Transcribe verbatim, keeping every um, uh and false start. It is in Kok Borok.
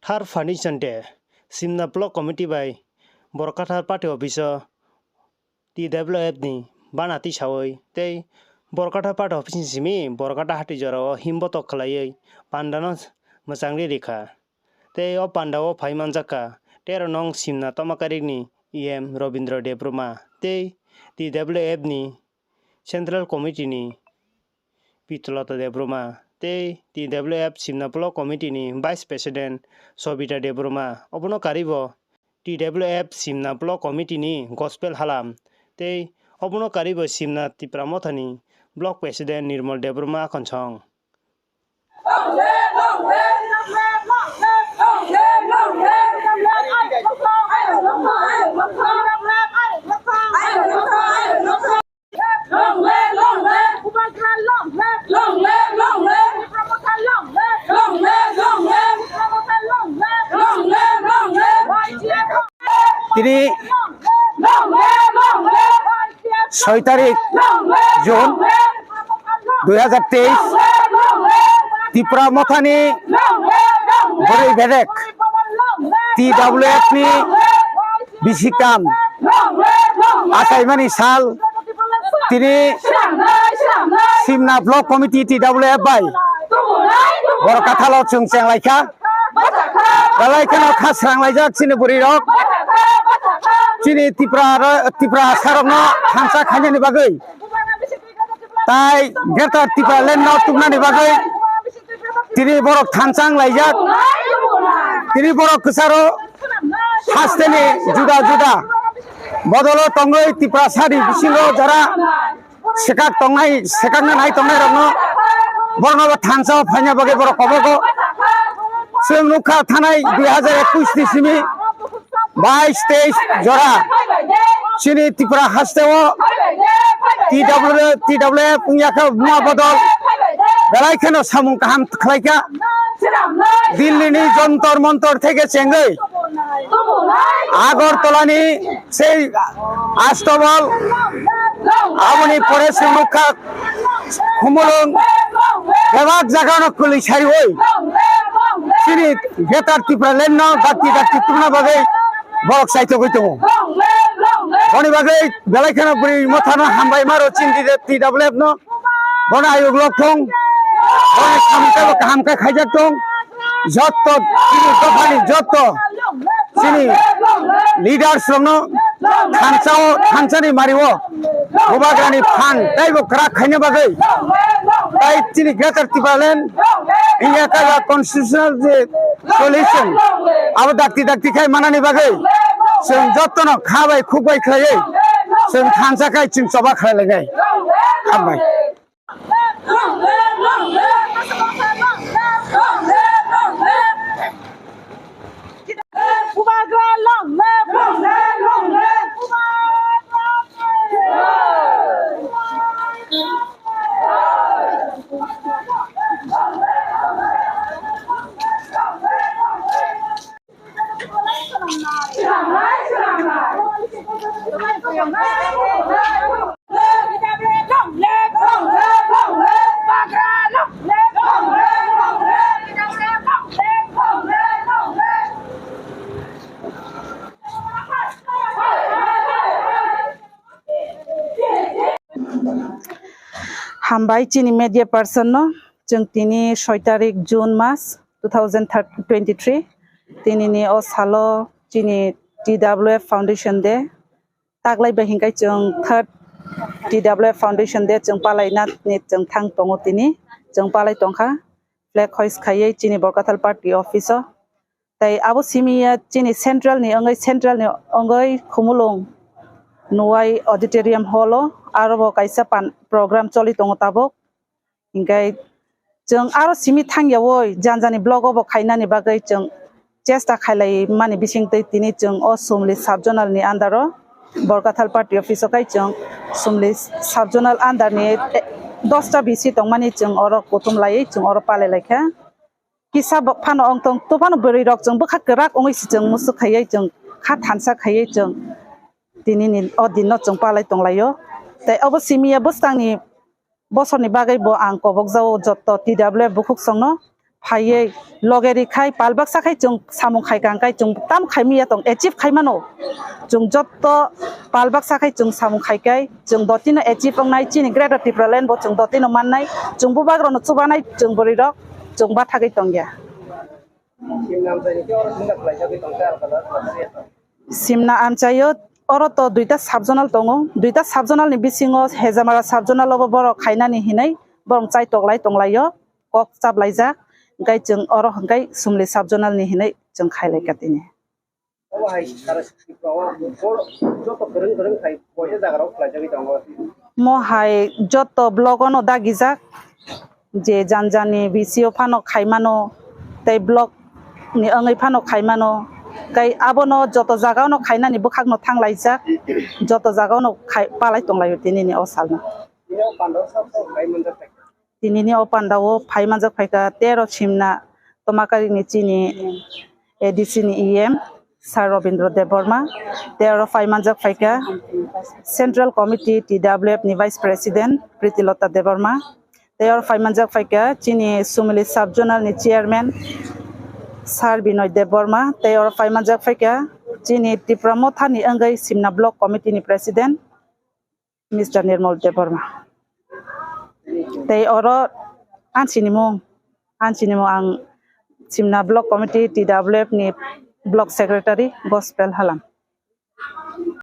Thar Foundation Day, Simna Block Committee bai Borkathar Party Office o T W F ni bana tisawi tei Borkathar Party Office ni simi Borkathar hati jorao himbotok khlaiwi pandano mwchangri rikha. Tei o pandao phai manjakha tero nong Simna Tomakarikni E M Robindra Debbarma tei T W F ni Central Committee ni Pitlota Debbarma tei T W F Simna Block Committee ni Vice President Sobita Debbarma. Obono karibo T W F Simna Block Committee ni Gospel Halam tei obono karibo Simna Tipra Mothani Block President Nirmal Debbarma Akhonsong. Long live, long live. Bubagra long live. Long live, long live. Tipra Motha long live. Long live, long live. Tipra Motha long live. Long live, long live. Y T F long live. Tini long live, long live. Y T F soi tarik long live, June long live. Tipra Motha long live. Dui hazar teis long live, long live. Tipra Mothani long live, long live. Bwrwi bedek long live, long live. T W F ni long live. Bisikam achaimani sal tini Simna Block Committee T W F bai Borkathalo chwng chenglaikha. Belai kheno kha sranglaijak chini bwrwirok, chini Tipra ro-, Tipra sarokno thansa khainani bagwi. Tai Greater Tipraland no tubnani bagwi tini borok thansa wnglaijak. Tini borok kwcharo hasteni juda juda bodolo tongwi Tiprasani bisingo jora swkak tongnai, swkakna nai tongnairokno borokno bo thansa o phaina bagwi borok kobogo. Chwng nukha thanai dui hazar ekush ni simi bais teis jora chini Tripura haste o T W, T W F wngya khe buma bodol belai kheno samung kaham khlaikha. Delhi ni Jontor Montor theke chengwi Agartala ni sei Astabal, aboni pore se nukha Khumulwng, bebak jaga no kwlwi sariwi chini Greater Tipraland no dakti dakti tubuna bagwi borok chaitogwi tongo. Boni bagwi belai kheno bwrwi mothano hambai maro chini T W F no. Bono ayuk lok thung, bono samung tebo kaham khe khaijak thung. Jotto chini dophani jotto chini leaders rokno thansa o, thansani mari o bubagrani phan taibo kwrak khaina bagwi tai chini Greater Tipraland India kaisa constitutional je solution abo dakti dakti khai manani bagwi chwng jottono kha bai khuk bai khlaiwi chwng thansa khai chwng choba khlai lainai. Hambai. Bubagra long live! Long live, long live! Bubagra long live! Hambai chini media person no, chwng tini soi tarik June mas two thousand twenty-three, tini ni o salo chini T W F Foundation Day, taklai bai hinkai chwng third T W F Foundation Day chwng palaina ni chwng thang tongo tini, chwng palai tongkha flag hoist khaiwi chini Borkathal party office o. Tai abo simi ya chini central ni wngwi, central ni wngwi Khumulwng Nuwai Auditorium Hall o aro bo kaisa pan program choli tongo tabuk. Hinkhe chwng aro simi thangya woi jani jani block o bo khainani bagwi chwng chesta khailai mani bisingtwi tini chwng o Sumli sub zonal ni under o Borkathal party office o khai chwng Sumli sub zonal under ni dosta B C tongmani chwng oro kuthum laiwi chwng oro palai laikha. Kisa bo phano ongtong to phano bwrwi rok chwng bwkha kwrak wngwi si chwng musuk khaiwi chwng kha thansa khaiwi chwng tini ni o din no chwng palai tonglaio. Tai obo simi ya bwskang ni bosor ni bagwi bo ang kobok jao jotto T W F bukhuk song no phaiwi loge ri khai pal baksa khai chwng samung khai kang khai chwng tam khai miya tong achieve khai mano. Chwng jotto pal baksa khai chwng samung khai kai chwng dotino achieve wngnai chini Greater Tipraland bo chwng dotino mannai chwng bubagrokno chubanai chwng bwrwirok chwng bathagwi tongya. Simna amchaio oro to duita subzonal tongo, duita subzonal ni bisingo Hejamara subzonal obo borok khainani hinwi borok chai toklai tonglaio, kok chaplaijak, hwnkhe chwng oro hwnkhe Sumli subzonal ni hinwi chwng khailaikha tini. Obo hai sara Tripura o joto kwrwng kwrwng khai koisa jaga rok khlaijagwi tongo. Mo hai joto block ono dagijak, je jan jan ni V C o phano khaimano, tei block ni wngwi phano khaimano, tei abono joto jaga ono khainani bwkhakno thanglaijak, joto jaga ono khai palai tonglaio tinini o salno. Bini o panda o sak sak khai manjak kha. Tinini o panda o phai manjak phaikha tero Simna Tomakari ni chini A D C ni E M Sir Robindra Debbarma, tei oro phai manjak phaikha Central Committee T W F ni Vice President Pritilota Debbarma, tei oro phai manjak phaikha chini Sumili Sub Zonal ni Chairman Sir Binoy Debbarma, tei oro phai manjak phaikha chini Tipra Motha ni wngwi Simna Block Committee ni President Mister Nirmal Debbarma. Tei oro ang sinimung, ang sinimung ang Simna Block Committee T W F ni Block Secretary Gospel Halam.